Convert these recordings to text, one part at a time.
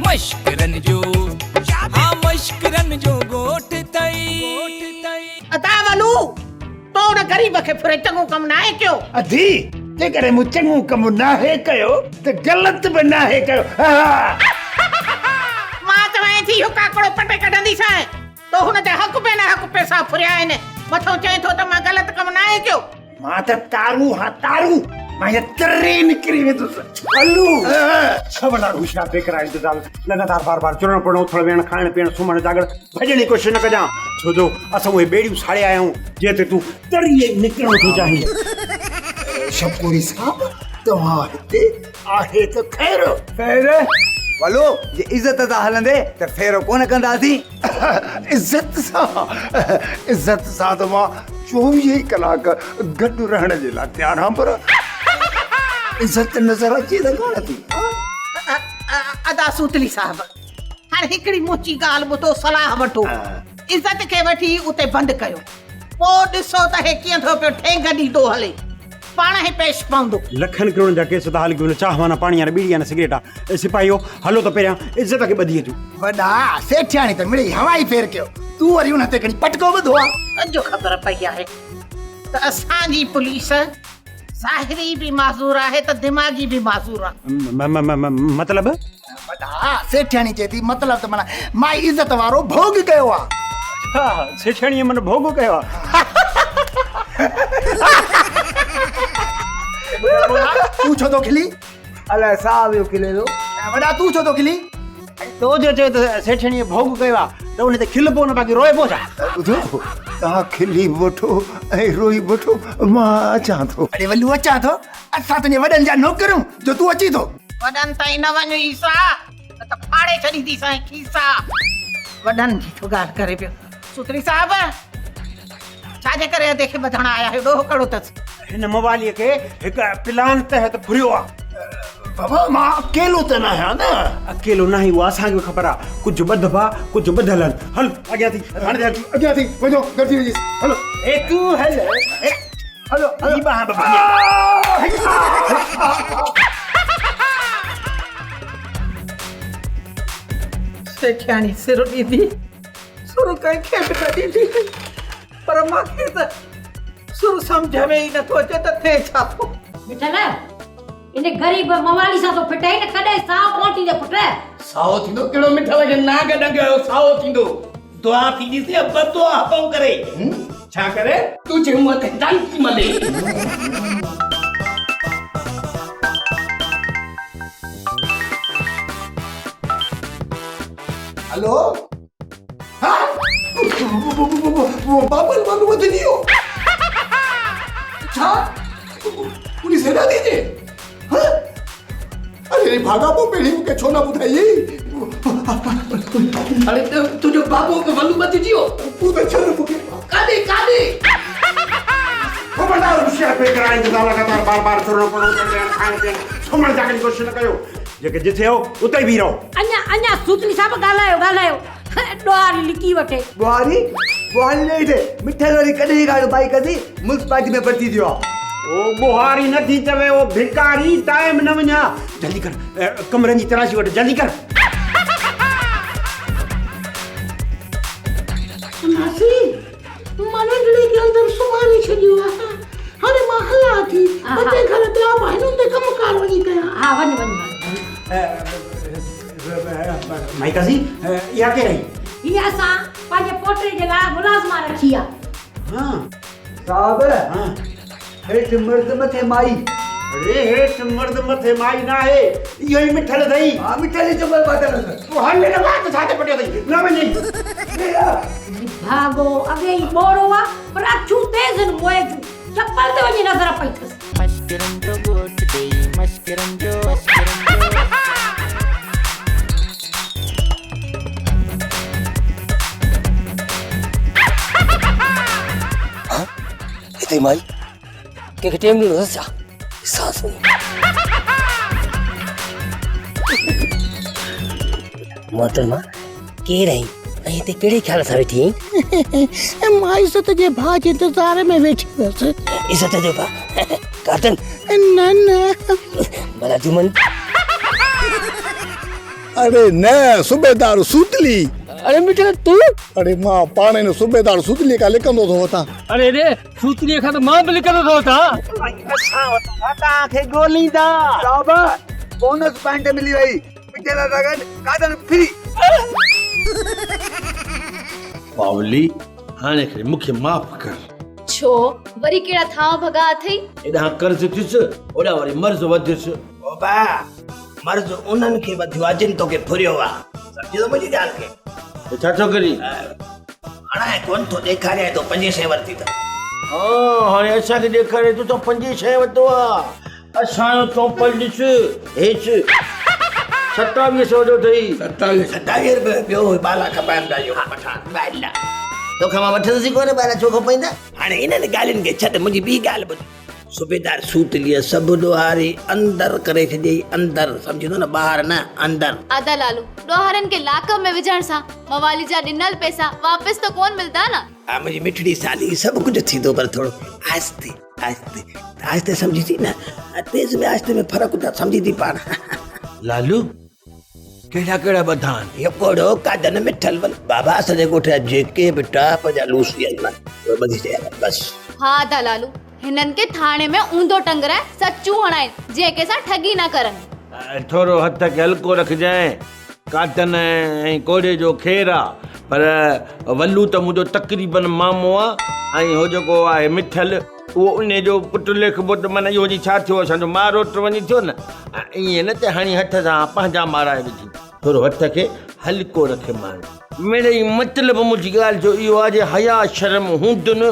مشڪرن جو ها مشڪرن جو ڳوٺ ٿئي. ادا ولو تو ان غريب کي ڦري چڱو ڪم ناهي ڪيو. ادي جيڪڏهن مون چڱو ڪم ناهي ڪيو ته غلط به ناهي ڪيو. مان چوانء ٿي اهو ڪاڪڙو پٽي ڪڍنديسانء. تو هن جا حق بي ناحق پئسا ڦريا آهن، مٿئون چئين ٿو ته مان غلط ڪم ناهي ڪيو. مان ته تارو هان تارو، مان هينئر تري نڪري ويندس. الو! ڇهه وڏا هوشيار بيقرار انتظار لڳاتار بار بار چرڻ پرڻ اٿڻ ويهڻ کائڻ پيئڻ سمهڻ جاڳڻ ڀڄڻ جي ڪوشش نه ڪجان ڇو جو اسان اهي ٻيڙيون ساڙي آيا آهيون جنهن تي تون تري نڪرڻ ٿو چاهين. شڪوري صاحب توهان هتي آهي ته خير. خير؟ ولو جي عزت سان هلندي ته ڦيرو ڪونه ڪنداسين. عزت سان عزت سان ته مان چوويهه ئي ڪلاڪ گڏ رهڻ جي لاء تيار آهيان پر عزت نظر اچي ته ڪانه ٿي. ادا سوتلي صاحب هاڻي هڪڙي منهنجي ڳالهه ٻڌو صلاح وٺو عزت کي وٺي اتي بند ڪيو پوء ڏسو ته هي ڪيئن ٿو پيو ٺينگ ڏيندو هلي. پاڻ ئي پيش پوندو. لکن ڪروڙن جا ڪيس ٿا هلي نه چانهه نه پاڻي نه ٻيڙي نه سگريٽ آ. اي سپاهيو هلو ته پهريان عزت کي ٻڌي اچون. وڏا سيٺياڻي ته مڙئي هوائي ڦير ڪيو، تون وري ان تي کڻي پٽڪو ٻڌو آ. اڄ خبر پئي آهي ته اسان جي پوليس ظاهري به معذور آهي ته دماغي به معذور آ. مطلب؟ وڏا سيٺياڻي چئي ٿي مطلب ته معنيٰ مائي عزت وارو ڀوڳ ڪيو آ. اڇا سيٺياڻيء معنيٰ ڀوڳ ڪيو آ. تون ڇو ٿو کلين؟ الائي صاحب اهو کلي ٿو. وڏا تون ڇو ٿو کلين؟ تو جو چيو ته سيٺياڻيء ڀوڳ ڪيو آ ته ان تي کلبو نه باقي روئبو ڇا؟ ٻڌو توهان کلي به وٺو ۽ روئي به وٺو مان اچان ٿو. اڙي ولو اچان ٿو اسان تنهنجي وڏن جا نوڪر آهيون جو تون اچين ٿو. وڏن تائين نه وڃ عيسيٰ، نه ته ڦاڙي ڇڏينديسانء کيسا. وڏن جي ٿو ڳالهه ڪري پيو. سوتري صاحب، ڇا جي ڪري ادي کي ٻڌڻ آيا آهيو؟ ڏوهه ڪهڙو اٿس؟ هن مواليء کي هڪ پلان تحت ڦريو آ. بابا مان اڪيلو ته ناهيان نه. اڪيلو ناهين اها اسان کي به خبر آ. ڪجهه ٻڌبا ڪجهه ٻڌل آهن. هل اڳيان ٿي هاڻي ٿي هل. اڳيان ٿي وڃو گڏجي وڃي هلو. اي تون هل. هلو هلو. هي ٻانهن به ڀڃي. سيٺياڻي سر ڏيندي سر ڪنهن کي به نه ڏيندي هئي پر مان کي ته سر سمجهه ۾ ئي نٿو اچي ته ٿئي ڇا ٿو. مٺل ان غريب موالي سان ٿو ڦٽائين نه ڪڏهن سائو ڪونه ٿيندين پٽ. سائو ٿيندو ڪهڙو مٺل کي نانگ ڏنگ هيو سائو ٿيندو. دعا ٿي ڏسي يا بد دعا هٿئون ڪري. ڇا ڪري؟ تنهنجي منهن تي ڊانڪي ملي. هلو ها بابل ولو وڌجي ويو ڇا پوليس هيڏا ٿي اچي ها اري ڀاڳا پوء پهرين مونکي ڇو نه ٻڌائي اڙي تنهنجو بابو به ولو ٻڌجي ويو تون ته ڇڏ مونکي ڪاڏي ڪاڏي خبردار هوشيار بيقرار انتظار لڳاتار بار بار چرڻو پرڻو اٿڻ ويهڻ کائڻ پيئڻ سمهڻ جاڳڻ جي ڪوشش نه ڪيو جيڪي جٿي هو اتي ئي بيهي رهو. اڃا اڃا سوتلي صاحب ڳالهايو ڳالهايو ڏوهاري لڪي وٺي. ٻوهاري ٻوهاري نه اٿي مٺل وري ڪڏهن کان بائي ڪندي ميونسپالٽي ۾ ڀرتي ٿيو آ. او ٻوهاري نه ٿي چوي او ڀڪاري ٽائيم نه وڃاء جلدي ڪر ڪمرن جي تلاشي وٺ جلدي ڪر. ماسي مان ننڍڙي کي اندر سمهاري ڇڏيو آ هاڻي مان هلان ٿي ٻه ٽي گهر ٻيا به آهن اتي ڪم ڪار وڃي ڪيان. ها وڃ وڃ وڃ. مائي قاضي اها ڪير آهي؟ هي اسان پنهنجي پوٽي جي لاء ملازمه رکي آ. ها. صاحب هيٺ مرد مٿي مائي. اڙي هيٺ مرد مٿي مائي ناهي اهو ئي مٺل اٿئي. ها مٺل ئي چمبل پاتل اٿس. تون هل نه وات ڇا تي پٽيو اٿئي نه وڃي. ڀاڳو اڳي ئي ٻوڙو آ پر اکيون تيز هن موئي جون چپل تي وڃي نظر پئي اٿس. مشڪرن جو ڳوٺ ڏيئي مشڪرن جو مشڪرن جو. ها هتي مائي ڪنهن کي ٽيم ڏنو اٿس ڇا ڏسانس وڃي محترمه ڪير آهين ۽ هتي ڪهڙي خيال سان ويٺي آهين مان عزت جي ڀاء جي انتظار ۾ ويٺي هيس عزت جو ڀاء ڪاتن نه نه ڀلا جمن. اڙي نه صوبيدار سوتلي. اڙي مٺل تون؟ اڙي مان پاڻ هن صوبيدار سوتلي کان لڪندو ٿو وتان. اڙي ڙي سوتلي کان ته مان به لڪندو ٿو وتان. اسان توهان کي ڳوليندا. صاحب بونس پوائنٽ ملي وئي. مٺل سان گڏ قادن فري. پاولي هاڻي کڻي مون کي معاف ڪر. ڇو وري ڪهڙا ٿانء ڀڳا اٿئي؟ هيڏانهن قرض ٿيس هوڏانهن وري مرض وڌيس. بابا مرض انهن کي وڌيو آ جن توکي ڦريو آ. سمجهين ٿو منهنجي ڳالهه کي؟ هي ڇا ٿو ڪرين؟ هڻائين ڪونه ٿو ڏيکاريانء ٿو پنجين سئين ورتي اٿم. ها هاڻي اسان کي ڏيکاري ٿو ته پنجين سئين ورتو آ. اسان جو چونپل ڏس هيچ 27 سئو جو اٿئي. 27 روپيه پيو هو ٻالا کپائن پيا اهو پٺاڻ ٻالا. توکان مان وٺندس ئي ڪونه ٻالا ڇو کپائيندا. هاڻي انهن ڳالهين کي ڇڏ منهنجي ٻي ڳالهه ٻڌ. صوبيدار سوتليء سڀ ڏوهاري اندر ڪري ڇڏيئي اندر سمجهين ٿو نه ٻاهر نه اندر. ادا لالو ڏوهارين کي لاڪ ۾ وجهڻ سان موالي جا ڏنل پئسا واپس ته ڪونه ملدا نه. ها منهنجي مٺڙي سالي سڀ ڪجهه ٿيندو پر ٿورو آهستي آهستي آهستي سمجهي ٿي نه تيز ۾ آهستي ۾ فرق ته سمجهي ٿي پاڻ. لالو ڪهڙا ڪهڙا ٻڌا آهن؟ اهو ڪوڙو ڪاڌن مٺل ول بابا اسان جي ڳوٺ جا جيڪي به ٽاپ جا لوسي آهن نه اهي ٻڌي چيا آهن بس. ها ادا لالو هنن کي ٿاڻي ۾ اونڌو ٽنگرائي سچون هڻائين جيئن ڪنهن سان ٺڳي نه ڪرن. ٿورو هٿ کي هلڪو رکجانء ڪاڌن ۽ ڪوڙي جو خير آ پر ولو ته منهنجو تقريبن مامو آ ۽ هو جيڪو آهي مٺل اهو انهي جو پٽ ليکبو ته معنيٰ اهو وڃي ڇا ٿيو اسان جو ماروٽ وڃي ٿيو نه ائين نه ته هڻي هٿ سان پنهنجا مارائي وجهي ٿورو هٿ کي هلڪو رکي ماڻهو. مڙئي مطلب منهنجي ڳالهه جو اهو آهي جي حياء شرم هوندن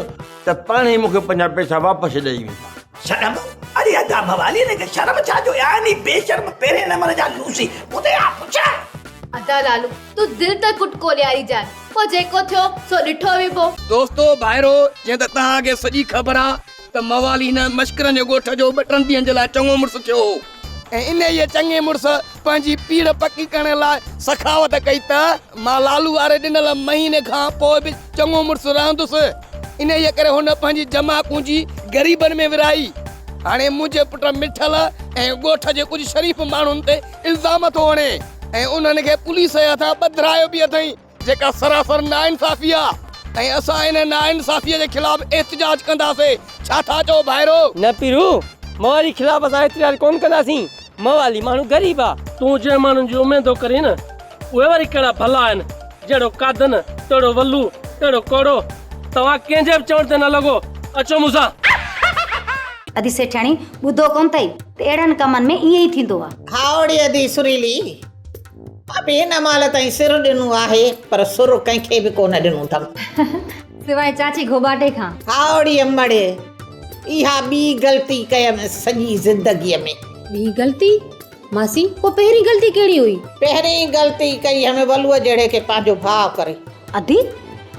ته پاڻهي مون کي پنهنجا پئسا واپس ڏئي ويندا. شرم؟ اڙي ادا موالي هن کي شرم ڇا جو يعني بي شرم پهرين نمبر جا لوسي مون تي آ پڇ. ادا لالو تون دل ته ڪٽڪو ڏياري جان پوء جيڪو ٿيو سو ڏٺو ويبو. دوستو ڀائرو جيئن ته توهان کي سڄي خبر آ ته موالي هن مشڪرن جي ڳوٺ جو ٻه ٽن ڏينهن جي لاء چڱو مڙس ٿيو هو ۽ انهيء چڱي مڙس پنهنجي پيڙهه پڪي ڪرڻ لاء سخاوت ڪئي ته مان لالو واري ڏنل مهيني کان پوء به چڱو مڙس رهندس. انهيء ڪري هن پنهنجي جمع پونجي غريبن ۾ ورهائي. هاڻي منهنجي پٽ مٺل ۽ ڳوٺ جي ڪجهه شريف ماڻهن تي الزام ٿو هڻي ۽ انهن کي پوليس جي هٿان ٻڌرايو به اٿئين. جيڪا سراسر ناانصافي آ ۽ اسان ان ناانصافي جي خلاف احتجاج ڪنداسي ڇا ٿا چئو ڀائرو؟ نه پيرو، موالي خلاف اسان احتجاج ڪونه ڪنداسين، موالي ماڻهو غريب آ. تون جنهن ماڻهن جي اميد ٿو ڪرين نه، اهي وري ڪهڙا ڀلا آهن، جهڙو قادن، تهڙو ولو، تهڙو ڪوڙو. توهان ڪنهن جي به چوڻ تي نه لڳو، اچو مون سان. ادي سيٺياڻي، ٻڌو ڪونه اٿئي ته اهڙن ڪمن ۾ ائين ئي ٿيندو آ. هائوڙي ادي سريلي، مان به هن مهل تائين سر ڏنو آهي، پر سر ڪنهن کي به ڪونه ڏنو اٿم. سواء چاچي گهوٻاٽي کان. هائوڙي امڙ، اها ٻي غلطي ڪيم سڄي زندگيء ۾. ٻي غلطي؟ ماسي، پوء پهرين غلطي ڪهڙي هئي؟ پهرين غلطي ڪئي هيم ولوء جهڙي کي پنهنجو ڀاء ڪري. ادي،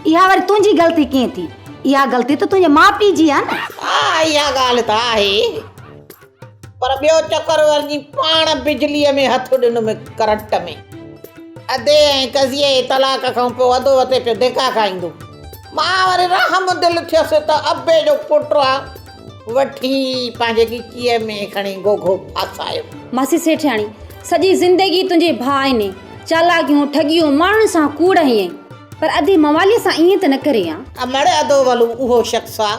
اها وري تنهنجي غلطي ڪيئن ٿي؟ اها غلطي ته تنهنجي ماء پيء جي آهي نه. ها، اها ڳالهه ته آهي. پر ٻيو چڪر ورجي پاڻ بجليء ۾ هٿ ڏنم ڪرنٽ ۾. ادي ۽ قضيي جي طلاق کان پوء ادو وتي پيو ڌڪا کائيندو. مان وري رحم دل ٿيس ته ابي جو پٽ آ، وٺي پنهنجي ڳچيء ۾ کڻي گوگهو ڦاسايم. ماسي سيٺياڻي، سڄي زندگي تنهنجي ڀاء انهي چالاڪيون، ٺڳيون، ماڻهن سان ڪوڙ هنيائين، پر ادي مواليء سان ائين ته نه ڪرين ها. امڙ، ادو ولو اهو شخص آ،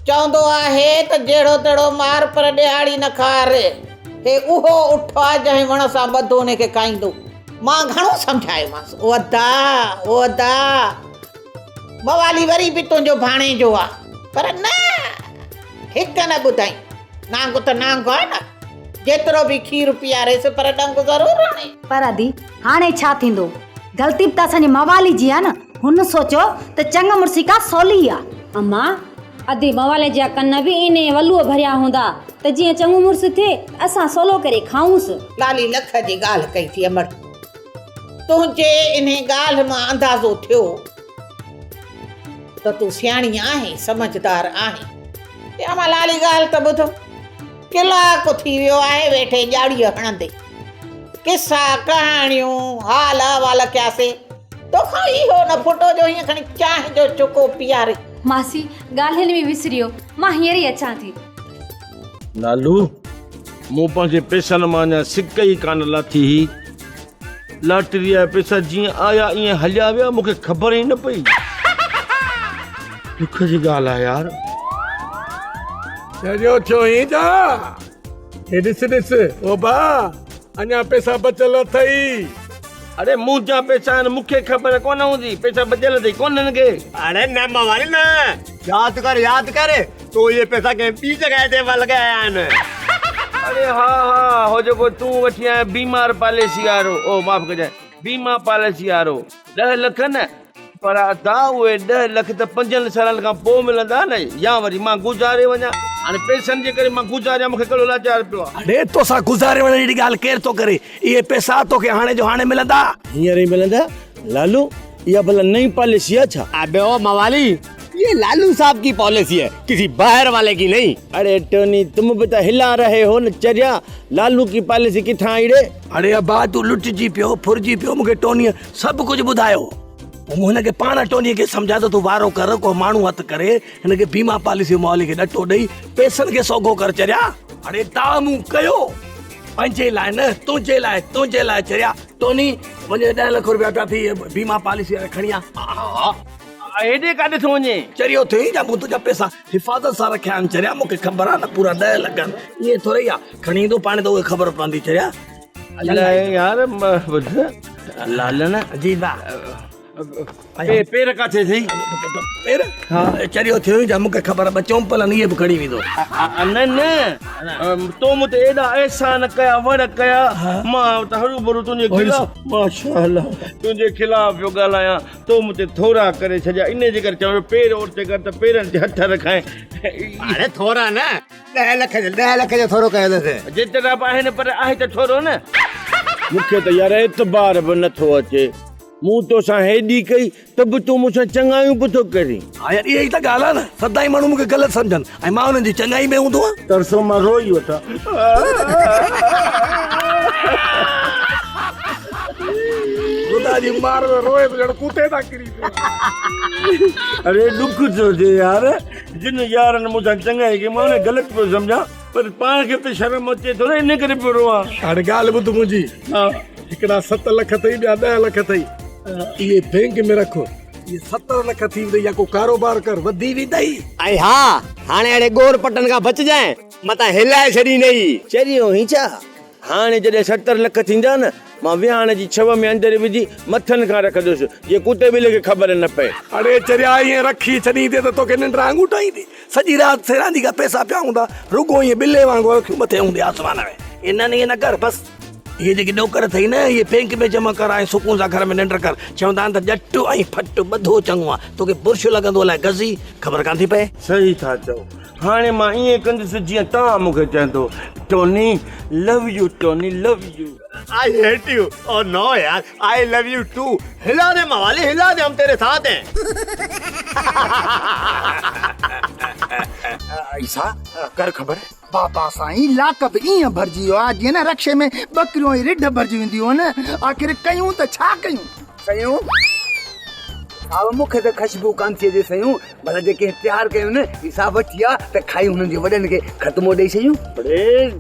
چوندو آهي ته جهڙو تهڙو مار پر ڏهاڙي نه کار. هي اهو اٺ آ جنهن وڻ سان ٻڌو ان کي کائيندو. مان گهڻو سمجهايومانس، او ادا، او ادا، موالي وري به تنهنجو ڀاڻيجو آ. پر نه، هڪ نه ٻڌائين. نانگ ته نانگ آ نه، جيترو به کير پياريس پر ڏنگ ضرور هڻي. پر ادي، هاڻي ڇا ٿيندو؟ غلطي به ته اسان جي موالي جي آ نه. هن سوچيو ته چڱ مڙسي ڪا سولي آ. اما، ادي موالي جا ڪن به انهيء ولوء ڀريا هوندا ته جيئن چڱو مڙس ٿئي ته اسان سولو ڪري کائونس. لالي لک جي ڳالهه ڪئي ٿي امڙ. تنهنجي انهيء ڳالهه مان اندازو ٿيو ته تون سياڻي آهين، سمجهدار آهين. اما لالي ڳالهه ته ٻڌ. ڪلاڪ ٿي ويو آهي ويٺي ڄاڙيء هڻندي. قصا، ڪهاڻيون، حال احوال ڪياسي. توکان اهو نه ڦٽو جو هيئن کڻي چانهه جو چڪو پياري. ماسي، ڳالهين ۾ وسري ويو، مان هينئر ئي اچان ٿي. لالو، مون پنهنجي پئسن مان اڃا سڪ ئي ڪانه لاٿي هئي لاٽريء جا پئسا جيئن آيا ائين هليا ويا مون کي خبر ئي نه پئي. ڏک جي ڳالهه آهي يار. چريو ٿيو آهين ڇا؟ هي ڏس ڏس او با اڃا پئسا بچل اٿئي. اڙي منهنجا پئسا آهن مون کي خبر ڪونه هوندي پئسا بچل اٿئي ڪونه هن کي. اڙي نه موالي نه ياد ڪر ياد ڪر تو اهي پئسا ڪنهن ٻي جڳهه تي لڳايا آهن. اڙي ها ها هو جيڪو تون وٺي آيو بيمار پاليسي وارو او معاف ڪجانء بيما پاليسي وارو ڏهه لک نه پر ادا اهي ڏهه لک ته پنجن سالن کان پوء ملندا نه يا وري مان گذاري وڃان هاڻي پئسن جي ڪري مان گذاريان مون کي ڪهڙو لاچار پيو آهي. اڙي توسان گذاري وڃڻ جهڙي ڳالهه ڪير ٿو ڪري اهي پئسا توکي هاڻي جو هاڻي ملندا. هينئر ئي ملندا لالو اها ڀلا نئين پاليسي آهي ڇا؟ ابي او موالي ये लालू साहब की पॉलिसी है किसी बाहर वाले की नहीं। अरे टोनी तुम به ته هلا رهي هو نه چريا لالو ڪي پاليسي ڪٿان آئي ري؟ اڙي ابا تون لٽجي پيو ڦرجي پيو مون کي ٽونيء سڀ ڪجهه ٻڌايو. پوء مون هن کي پاڻ ٽونيء کي سمجهايو ته تون وارو ڪر ڪو ماڻهو هٿ ڪري هن کي بيما پاليسي موالي کي ڏٽو ڏئي پئسن کي سوگهو ڪر چريا. اڙي داء مون ڪيو پنهنجي لاء نه تنهنجي لاء تنهنجي لاء چريا. ٽوني وڃي ڏهه لک روپيا پيا ٿي بيما پاليسي واري کڻي آ. هيڏي ڪاڏي ٿو وڃين؟ چريو ٿيو آهين ڇا؟ مون تنهنجا پئسا حفاظت سان رکيا آهن چريا، مون کي خبر آهي نه پورا 10 لک آهن، ائين ٿورئي آهي، کڻي ايندو پاڻ ته اهي خبر پوندي چريا. الائي يار ٻڌ لالڻ. جي ڀاء. پير ڪاٿي اٿئي؟ پير؟ ها. چريو ٿيو آهين ڇا؟ مون کي خبر آهي ٻه چونپل آهن اهي به کڻي ويندو. نه نه تو مون تي ايڏا احسان ڪيا وڙ ڪيا مان ته هروڀرو تنهنجي خلاف ماشاءالله تنهنجي خلاف پيو ڳالهايان. تو مون تي ٿورا ڪري ڇڏيا، انهيء جي ڪري چوان پيو پير اورتي ڪر ته پيرن تي هٿ رکانء. اڙي ٿورا نه، ڏهه لک جو، ڏهه لک جو ٿورو ڪيو اٿس. جيترا به آهن پر آهي ته ٿورو نه. مون کي ته يار اعتبار به نه ٿو اچي. مون توسان هيڏي ڪئي ته به تون مون سان چڱايون به ٿو ڪرين. ها يار اها ئي ته ڳالهه آهي نه، سدائين ماڻهو مون کي غلط سمجهن ۽ مان انهن جي چڱائي ۾ هوندو آهيان. ترسو مان روئي وٺان. خدا جي مار ۾ روئي ته ڄڻ ڪتي تان ڪري پيو. اڙي ڏک ٿو ٿئي يار جن يارن مون سان چڱائي ڪئي مان انهن کي غلط پيو سمجهان پر پاڻ کي به ته شرم اچي ٿو نه ان ڪري پيو روئان. هاڻي ڳالهه ٻڌ منهنجي هڪڙا 7 لک اٿئي ٻيا 10 لک اٿئي اهي بينڪ ۾ رک اهي 70 لک ٿي ويندئي يا ڪو ڪاروبار ڪر وڌي ويندئي. ۽ ها هاڻي اهڙي ڳور پٽن کان بچجانء متان هلائي ڇڏيندئي. چريو هين ڇا؟ هاڻي جڏهن 70 لک ٿيندا نه، مان ويهاڻ جي ڇو ۾ اندر وجهي مٿن کان رکندس، جيئن ڪتي ٻلي کي خبر نه پئي. اڙي چريا ائين رکي ڇڏيندين ته توکي ننڊ آڱوٺا ايندي. سڄي رات سيراندي کان پئسا پيا هوندا، رڳو ائين ٻلي وانگر اکيون مٿي هوندي آسمان ۾. ائين نه نه ائين نه ڪر بس. اهي جيڪي ڏوڪڙ اٿئي نه، اهي بينڪ ۾ جمع ڪر ۽ سڪون سان گهر ۾ ننڊ ڪر. چوندا آهن ته ڄٽ ۽ ڦٽ ٻڌو چڱو آهي. توکي برش لڳندو الائي گزي، خبر ڪانه ٿي پئي. صحيح ٿا چئو. هاڻي مان ائين ڪندس جيئن توهان مون کي چوندو. Tony, love you Tony, love you. I hate you, oh no يار، آء لو you two. هلا the موالي هلا the هم تيري ساٿ هين. عيسيٰ، ڪر خبر. بابا سائين لاڪ به ائين ڀرجي ويو آهي جيئن نه رڪشي ۾ ٻڪريون ۽ رڍ ڀرجي وينديون آهن. آخر ڪيون ته ڇا ڪيون؟ سيون صاحب مون کي ته خشبو ڪانه ٿي اچي سيون ڀلا جي ڪنهن تيار ڪيون نه هي صاحب وٺي آ ته کائي هنن جي وڏن کي ختمو ڏئي ڇڏيون. اڙي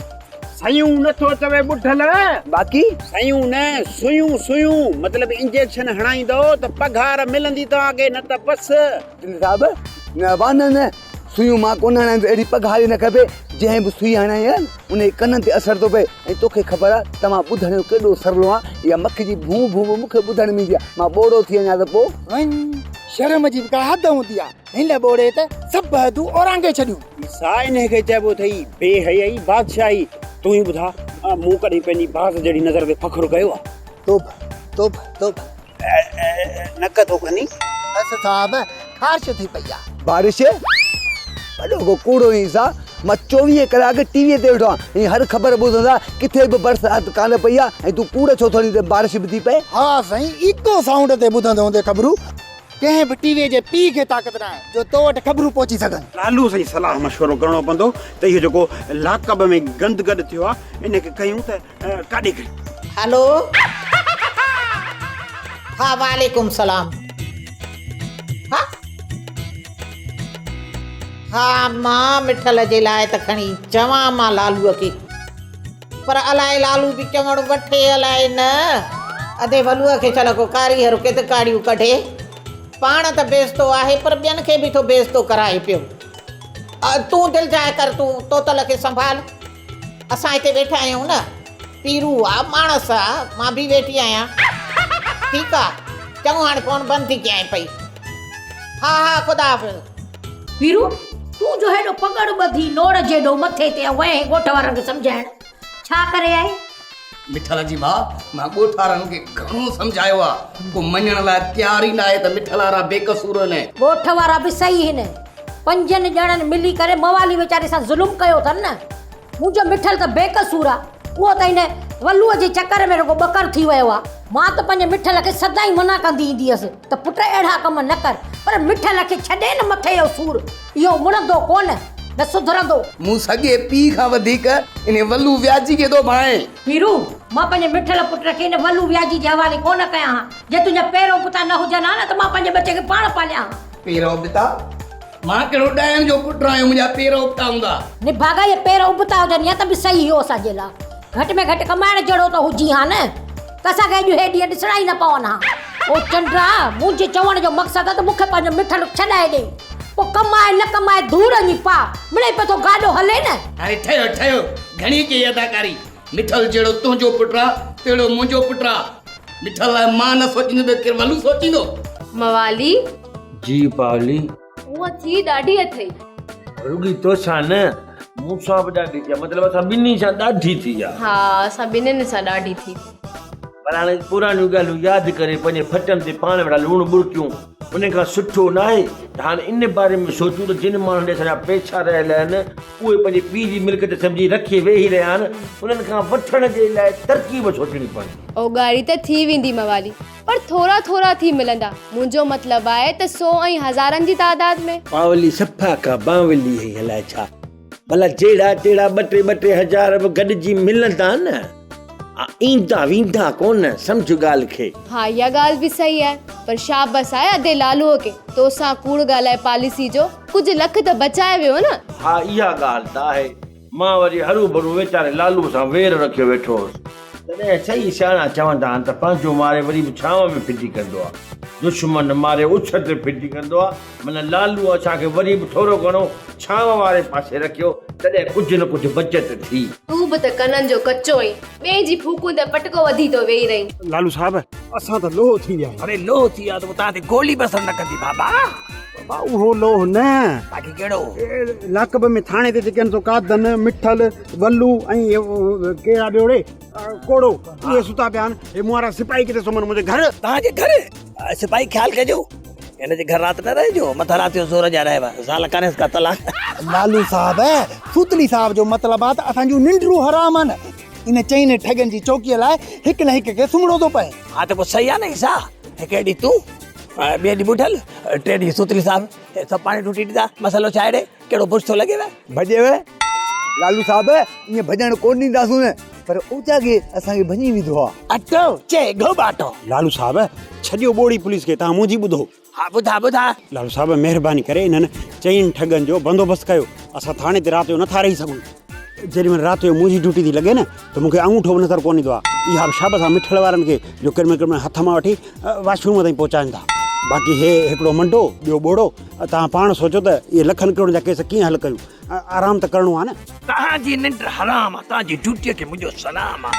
سيون نه ٿو چوي ٻڍل. باقي؟ سيون نه سيون سيون مطلب انجيڪشن هڻائيندؤ ته پگهار ملندي توهان کي نه ته بس. صاحب نه وا نه نه سوئيون مان ڪونه هڻايان ٿو، اهڙي پگهار ئي نه کپي، جنهن به سوئي هڻائي آهي نه، ان جي ڪنن تي اثر ٿو پئي ۽ توکي خبر آهي ته مان ٻڌڻ جو ڪيڏو سرلو آهيان، اها مک جي ڀون ڀون به مون کي ٻڌڻ ۾ ايندي آهي، مان ٻوڙو ٿي وڃان ته پوء؟ وڃ، شرم جي به ڪا حد هوندي آهي، هن ٻوڙي ته سڀ حدون اورانگهي ڇڏيون. عيسيٰ انهيء کي چئبو اٿئي بي حيائي بادشاهي. تون ئي ٻڌاء، مون ڪڏهن پنهنجي باز جهڙي نظر تي فخر ڪيو آهي؟ توبه، توبه، توبه. نڪ ٿو کني. بس صاحب، خارش ٿي پئي آ. بارش؟ وڏو ڪو ڪوڙو آهين سا، مان 24 ڪلاڪ ٽي ويء تي ويٺو آهيان ۽ هر خبر ٻڌندو آهيان، ڪٿي به برسات ڪانه پئي آ ۽ تون ڪوڙ ڇو ٿو هڻين ته بارش به ٿي پئي؟ ها سائين ايڪو سائونڊ تي ٻڌندو هوندين خبرون، ڪنهن به ٽي ويء جي پيء کي طاقت ناهي جو تو وٽ خبرون پهچي سگهن. لالو سائين صلاح مشورو ڪرڻو پوندو ته اهو جيڪو لاڪب ۾ گند گڏ ٿيو آ ان کي ڪيون ته ڪاڏي کڻي. هلو ها وعليڪم سلام ها ها مان مٺل جي لاء ته کڻي چوان مان لالوء کي پر الائي لالو به چوڻ وٺي الائي نه. ادي ولوء کي ڇل ڪو ڪاريهر ڪت ڪاڙيون ڪڍي. پاڻ ته بيعزتو آهي پر ٻين کي به ٿو بيعزتو ڪرائي پيو. تون دلجاء ڪر تون توتل کي سنڀال. اسان هتي ويٺا آهيون نه. پيرو آ، ماڻس آ، مان به ويٺي آهيان. ٺيڪ آ، چڱو هاڻي فون بند ٿي ڪيانء پئي. ها ها خدا حافظ. پيرو، تون جو هيڏو پڳڙ ٻڌي نوڙ جيڏو مٿي تي وئين ڳوٺ وارن کي سمجهائڻ، ڇا ڪري آئين؟ مٺل جي ماء، مان ڳوٺ وارن کي گهڻو سمجهايو آ، ڪو مڃڻ لاء تيار ئي ناهي ته مٺل وارا بي قصور آهن. ڳوٺ وارا به صحيح هن. پنجن ڄڻن ملي ڪري موالي ويچاري سان ظلم ڪيو اٿن نه. منهنجو مٺل ته بي قصور آ. اهو ته هن ولوء جي چڪر ۾ رڳو ٻڪر ٿي ويو آ. مان ته پنهنجي مٺل کي سدائين منع ڪندي ايندي هيس ته پٽ اهڙا ڪم نه ڪر، پر مٺل کي ڇڏي نه مٿي جو سور، اهو مڙندو ڪونه، نه سڌرندو. مون سڳي پيء کان وڌيڪ انهي ولو وياجي کي ٿو ڀانئين. پيرو، مان پنهنجي مٺل پٽ کي ان ولو وياجي جي حوالي ڪونه ڪيان ها. جي تنهنجا پير ابتا نه هجن ها نه ته مان پنهنجي ٻچي کي پاڻ پاليان ها. پير ابتا؟ مان ڪهڙو ڏائڻ جو پٽ آهيان منهنجا پير ابتا هوندا. نڀاڳا اهي پير ابتا هجن ها ته به صحيح هيو اسان جي لاء. گهٽ ۾ گهٽ ڪمائڻ جهڙو ته هجين ها نه ته اسان کي اڄ هي ڏينهن ڏسڻا ئي نه پون ها. او چنڊا، منهنجي چوڻ جو مقصد آهي ته مون کي پنهنجو مٺل ڇڏائي ڏي. پوء ڪمائي نه ڪمائي ڌوڙ وڃي پاء، مڙئي پيو ٿو گاڏو هلي نه. هاڻي ٺهيو ٺهيو، گهڻي ڪئي اداڪاري. مٺل جهڙو تنهنجو پٽ آ، تهڙو منهنجو پٽ آ. مٺل لاء مان نه سوچيندس ٻيو ڪير ولو سوچيندو. موالي! جي پاولي! هونء ٿي ڏاڍي اٿئي. رڳي توسان نه، مون سان به ڏاڍي ٿي آ، مطلب اسان ٻنهي سان ڏاڍي ٿي آ. ها، اسان ٻنهين سان ڏاڍي ٿي. پر هاڻي پراڻيون ڳالهيون ياد ڪري پنهنجي ڦٽن تي پاڻ ويٺا لوڻ ٻرڪيون، ان کان سٺو ناهي ته هاڻي ان باري ۾ سوچون ته جن ماڻهن ڏي اسان جا پئسا رهيل آهن، اهي پنهنجي پيء جي ملڪيت سمجهي رکي ويهي رهيا آهن، انهن کان وٺڻ جي لاء ترڪيب سوچڻي پوندي. اوڳاڙي ته ٿي ويندي موالي، پر ٿورا ٿورا ٿي ملندا. منهنجو مطلب آهي ته سو ۽ هزارن جي تعداد ۾. پاولي صفا ڪا بانولي هئي الائي ڇا. ڀلا جهڙا تهڙا ٻه ٽي ٻه ٽي هزار به گڏجي ملندا نه، ايندا ويندا ڪونه، سمجهه ڳالهه کي. ها اها ڳالهه به صحيح آهي، پر شابس آهي ادي لالوء کي، توسان ڪوڙ ڳالهائي پاليسي جو ڪجهه لک ته بچائي ويو نه. ها اها ڳالهه ته آهي، مان وري هروڀرو ويچاري لالوء سان وير رکيو ويٺو هوس. تڏهن صحيح سياڻا چوندا آهن ته پنهنجو ماري وري به ڇانو ۾ ڦٽي ڪندو آهي، دشمن ماري اڇ تي ڦٽي ڪندو آهي. معنيٰ لالوء اسان کي وري به ٿورو گهڻو ڇانو واري پاسي رکيو، تڏهن ڪجهه نه ڪجهه بچت ٿي. تون به ته ڪنن جو ڪچو آهين، ٻئي جي ڦوڪون تي پٽڪو وڌي ٿو ويهي رهين. لالو صاحب، اسان ته لوهه ٿي ويا آهيون. اڙي لوهه ٿي ويا ته پوء توهان تي گولي به اثر نه ڪندي بابا. بابا اهو لوهه نه. باقي ڪهڙو؟ لاڪب ۾ ٿاڻي تي جيڪي آهن سو قادن، مٺل، ولو ۽ ڪهڙا ٻيو ڙي ڪوڙو اهي ستا پيا آهن. هي مون وارا سپاهي ڪٿي سمهن منهنجي گهر. توهان جي گهر؟ سپاهي خيال ڪجو هن جي گهر رات نه رهجو مٿان رات جو زور جا رهيو زال ڪانهيس ڪا طلاق. لالو صاحب سوتلي صاحب جو مطلب آ ته اسان جون ننڊون حرام آهن. ان چئن ٺڳن جي چوڪيء لاء هڪ نه هڪ کي سمهڻو ٿو پئي. ها ته پوء صحيح آ نه عيسيٰ هڪ ڏينهن تون ٻئي ڏينهن ٻڍل ٽئين ڏينهن سوتلي صاحب سڀ پاڻي ٽوٽي ڏيندا مسئلو ڇا آهي ڙي ڪهڙو برش ٿو لڳيو. ڀڄيو لالو صاحب ائين ڀڄڻ ڪونه ڏينداسون نه پر اوجاڳي اسان کي ڀڃي وڌو آ. اٽو چئي گهوٻاٽو. لالو صاحب ڇڏيو ٻوڙي پوليس کي توهان منهنجي ٻڌو. ها ٻڌا ٻڌا. لالو صاحب مهرباني ڪري انهن چئن ٺڳن جو بندوبست ڪيو اسان ٿاڻي تي رات جو نٿا رهي سگهون. جيڏي مهل رات جو منهنجي ڊيوٽي ٿي لڳي نه ته مون کي آڱوٺو به نظر ڪونه ايندو آ. اها به شابس آ مٺل وارن کي جو ڪنهن مهل ڪنهن مهل هٿ مان وٺي واش روم تائين پهچائين ٿا. باقي هي هڪڙو منڊو ٻيو ٻوڙو توهان پاڻ سوچو ته اهي لکن ڪروڙن جا ڪيس ڪيئن حل ڪيون. آرام ته ڪرڻو آ نه. توهان جي ننڊ حرام آ، توهان جي ڊيوٽيء کي منهنجو سلام آ.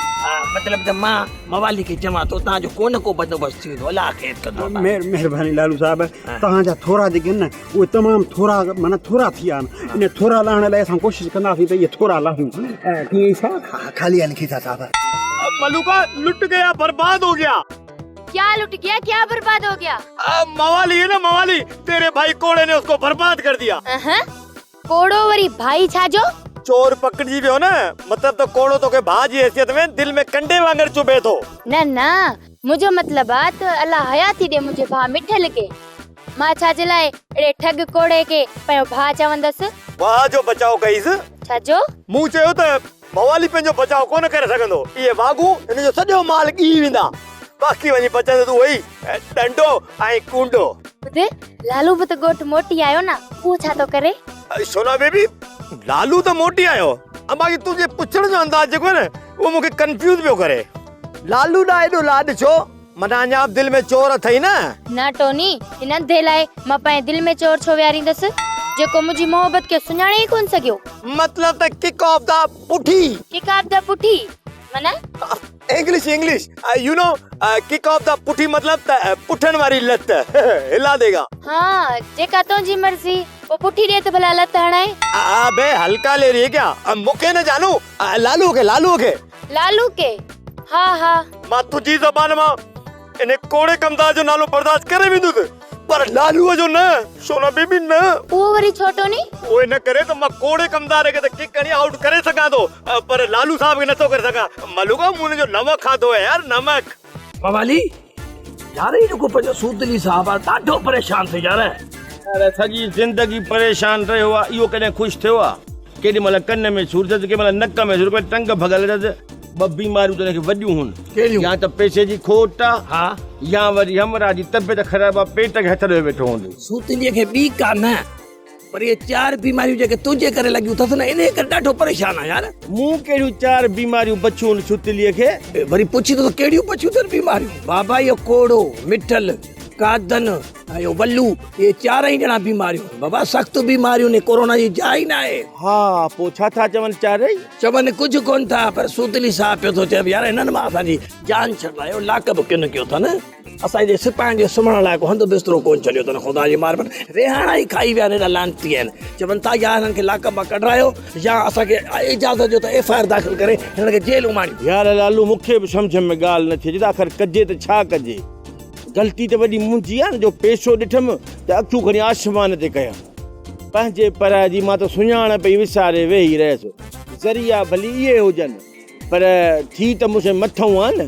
مطلب ته مان موالي کي چوان ٿو توهان جو ڪو نه ڪو بندوبست ٿي ويندو، الله خير ڪندو. مهرباني لالو صاحب، توهان جا ٿورا جيڪي آهن نه اهي تمام ٿورا معنيٰ ٿورا ٿي ويا آهن. ان ٿورا لاهڻ لاء اسان ڪوشش ڪنداسين ته اهي ٿورا لاهيون. ڪيئن عيسيٰ؟ ها خالي آهن کيسا صاحب. ملوڪا لٽ گيا برباد هو گيا. ڪيا لٽ گيا ڪيا برباد هو گيا. موالي هي نه موالي تيري ڀائي ڪوڙي ني اس ڪو برباد ڪر ديا. اها ڪوڙو وري ڀائي ڇا جو؟ چور پڪڙجي ويو نه، مطلب ته ڪوڙو توکي ڀاء جي حيثيت ۾ دل ۾ ڪنڊي وانگر چڀي ٿو. نه نه، منهنجو مطلب آ ته الله حياتي ڏي منهنجي ڀاء مٺل کي. مان ڇا جي لاء اهڙي ٺڳ ڪوڙي کي پنهنجو ڀاء چوندس. واهه جو بچاء ڪئيس. ڇا جو؟ مون چيو ته موالي پنهنجو بچاء ڪونه ڪري سگهندو. اهي واڳون هن جو سڄو مال ڳهي ويندا. باقي وڃي بچندس اهو ئي ڏنڊو ۽ ڪونڊو. ٻڌ، لالو به ته ڳوٺ موٽي آيو نه، اهو ڇا ٿو ڪري؟ سونا بيبي، لالو ته موٽي آيو، باقي تنهنجي پڇڻ جو انداز جيڪو آهي نه، اهو مون کي ڪنفيوز پيو ڪري. لالو ڏانهن ايڏو لاڏ ڇو؟ معنيٰ اڃا به دل ۾ چور اٿئي نه؟ نه ٽوني، هن انڌي لاء مان پنهنجي دل ۾ چور ڇو ويهاريندس، جيڪو منهنجي محبت کي سڃاڻي ئي ڪونه سگهيو. مطلب ته ڪڪ آف the پٺي. ڪڪ آف the پٺي معنيٰ؟ English English you know kick off the پٺي مطلب ته پٺن واري لت هلا ديگا. ها جيڪا تنهنجي مرضي، پوء پٺي ڏي ته ڀلا لت هڻائي. ابي هلڪا لي رهي هي ڪيا؟ مون کي نه جانو، لالو کي لالو کي. لالو کي؟ ها ها. مان تنهنجي زبان مان ان ڪوڙي ڪمدار جو نالو برداشت ڪري ويندس پر لالوء جو نه سونا بيبي نه. اهو وري ڇو ٽوني؟ اهو ان ڪري ته مان ڪوڙي ڪمدار کي ته ڪڪ هڻي آئوٽ ڪري سگهان ٿو پر لالو صاحب کي نٿو ڪري سگهان. ملوڪا مون ان جو نمڪ کاڌو آهي يار نمڪ. موالي يار هي جيڪو پنهنجو سوتلي صاحب آ ڏاڍو پريشان ٿيو يار. يار سڄي زندگي پريشان رهيو آ اهو ڪڏهن خوش ٿيو آ. ڪيڏي مهل ڪن ۾ سور اٿس ڪيڏي مهل نڪ ۾ سور ڪيڏي مهل ٽنگ ڀڳل اٿس. ٻه بيماريون ته هن کي وڏيون هن. ڪهڙيون؟ يا ته پئسي جي کوٽ آ يا وري همراهه جي طبيعت خراب آ پيٽ کي هٿ ڏيو ويٺو هوندو. سوتليء کي ٻي ڪا نه پر اهي چار بيماريون جيڪي تنهنجي ڪري لڳيون اٿس نه انهيء ڪري ڏاڍو پريشان آهيان يار. مون ڪهڙيون چار بيماريون بڇيون هن سوتليء کي؟ وري پڇين ٿو ته ڪهڙيون بڇيون اٿن بيماريون؟ بابا اهو ڪوڙو، مٺل، قادن ۽ اهو ولو اهي چارئي ڄڻا بيماريون آهن بابا سخت بيماريون آهن ڪورونا جي جاء ئي ناهي. ها پوء ڇا ٿا چون چارئي؟ چون ڪجهه ڪونه ٿا پر سوتلي صاحب پيو ٿو چئي يار هنن مان اسان جي جان ڇڏرايو لاڪ به ڪين ڪيو اٿن. اسان جي سپاهين جي سمهڻ لاء ڪو هنڌ بسترو ڪونه ڇڏيو اٿن، خدا جي معرفت رهاڻا ئي کائي ويا آهن، ايڏا لعنتي آهن. چون ٿا يا هنن کي لاڪپ مان ڪڍرايو يا اسان کي اجازت ڏيو ته ايف I R داخل ڪري هنن کي جيل اماڻيون. يار لالو مون کي به سمجهه ۾ ڳالهه نٿي اچي ته آخر ڪجي ته ڇا ڪجي؟ غلطي ته وڏي منهنجي آهي نه جو پيسو ڏٺم ته اکيون کڻي آسمان تي ڪيم. پنهنجي پرائي جي مان ته سڃاڻپ ئي وساري ويهي رهيس. ذريعا ڀلي اهي هجن. پر ٿي ته مون سين مٿئون آ نه.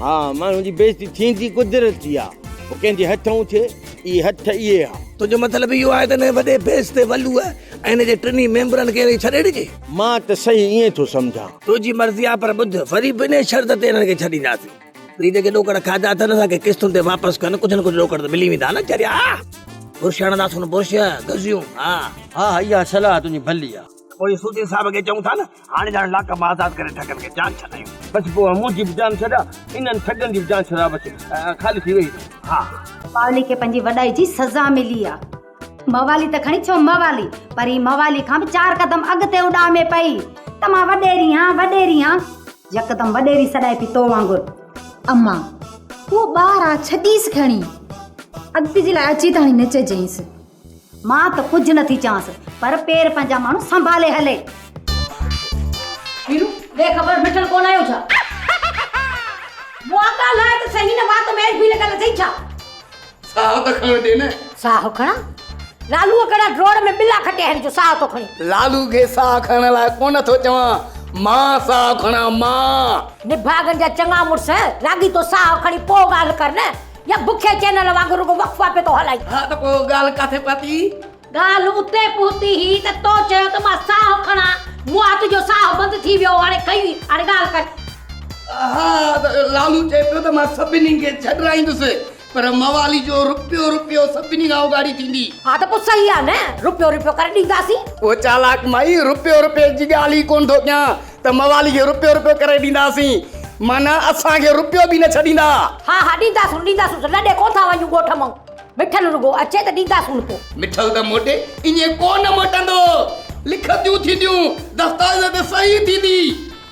ها ماڻهو جي بيعزتي ٿيندي قدرتي آ. پوء ڪنهن جي هٿئون ٿئي، اهي هٿ اهي ها. تنهنجو مطلب اهو آهي ته هن وڏي بيس تي ولوء ۽ هن جي ٽنهي ميمبرن کي ڇڏي ڏجي؟ مان ته صحيح ائين ٿو سمجهان. تنهنجي مرضي آ پر ٻڌ وري به انهيء شرط تي هنن کي ڇڏينداسين. وري جيڪي ڏوڪڙ کاڌا اٿن اسان کي قسطن تي واپس ڪن، ڪجهه نه ڪجهه ڏوڪڙ ته ملي ويندا نه چريا. برش هڻنداسون برش، گزيون، ها. ها ها اها صلاح تنهنجي ڀلي آ. پوء سوڌي صاحب کي چئون ٿا نه، هاڻي ڄڻ لاڪ مان آزاد ڪري ٺڳن کي جان ڇڏايون. بس پوء منهنجي به جان ڇڏا، انهن ٺڳن جي به جان ڇڏا بس خالي ٿي ويهي رهون. ها. موالي کي پنهنجي وڏائي جي سزا ملي آ. موالي ته کڻي ڇو موالي، پر هي موالي کان به چار قدم اڳتي اڏامي پئي ته مان وڏيري هان، وڏيري هان. يڪدم وڏيري سڏائي پئي تو وانگر. اما، اهو ٻار آ، ڇڏيس کڻي. اڳتي جي لاء اچي ته هاڻي نه چئجئينس. مان ته ڪجهه نه ٿي چوانس پر پير پنهنجا ماڻهو سنڀالي هلي. ويرو، ڏي خبر مٺل ڪونه آيو ڇا؟ مون ڳالهاء ته سهي نه وات ۾ اربي لڳل اٿئي ڇا؟ ساهه ته کڻڻ ڏي نه. ساهه کڻان؟ لالوء ڪهڙا ڊوڙ ۾ ٻلا کٽي آهن جو ساهه ٿو کڻي. لالو کي ساهه کڻڻ لاء ڪونه ٿو چوان، مان ساهه کڻان مان. نڀاڳن جا چڱا مڙس، لاڳيتو ساهه کڻي پوء ڳالهه ڪر نه. يا بکئي چينل وانگر رڳو وقفا پيو ٿو هلائين. ها ته پوء ڳالهه ڪاٿي پهتي؟ ڳالهه اتي پهتي هئي ته تو چيو ته مان ساهه کڻان، مون تنهنجو ساهه بند ٿي ويو هو، هاڻي کئي هاڻي ڳالهه ڪر. ها ته لالو چئي پيو ته مان سڀني کي ڇڏرائيندس پر موالي جو رپيو رپيو سڀني کان اوڳاڙي ٿيندي. ها ته پوء صحيح آ نه، رپيو رپيو ڪري ڏينداسين. او چالاڪ مائي، رپيو رپيي جي ڳالهه ئي ڪونه ٿو ڪيان ته موالي کي رپيو رپيو ڪري ڏينداسين، معنيٰ اسان کي رپيو به نه ڇڏيندا. ها ها ڏينداسون ڏينداسون لڏي ڪونه ٿا وڃون ڳوٺ مئون. مٺل رڳو اچي ته ڏينداسون پوء. مٺل ته موٽي ائين ڪو نه موٽندو. لکتيون ٿينديون، دستاويز تي صحيح ٿيندي.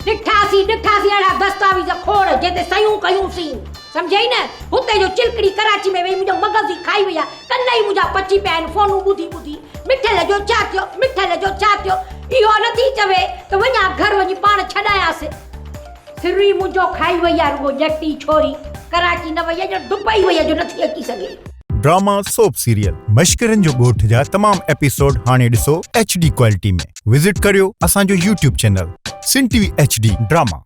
ڏٺاسين ڏٺاسين اهڙا دستاويز کوڙ جنهن تي صحيحون ڪيونسين. سمجهئي نه؟ هتي جو چلڪڙي ڪراچي ۾ ويهي منهنجو مغز ئي کائي وئي آ. ڪن ئي منهنجا پچي پيا آهن فونون ٻڌي ٻڌي. مٺل جو ڇا ٿيو مٺل جو ڇا ٿيو. اهو نٿي چوي ته وڃان گهر وڃي پاڻ ڇڏايانس. سر ئي منهنجو کائي وئي آ رڳو ڄٽي ڇوري ڪراچي نه وئي آ ڄڻ دبئي وئي آ جو نٿي اچي سگهي. ڊراما سوپ سيريل مشڪرن جو ڳوٺ جا تمام ايپيسوڊ هاڻي ڏسو ايڇ ڊي ڪوالٽي ۾ وزٽ ڪريو اسان جو YouTube channel Sindh T V H D drama.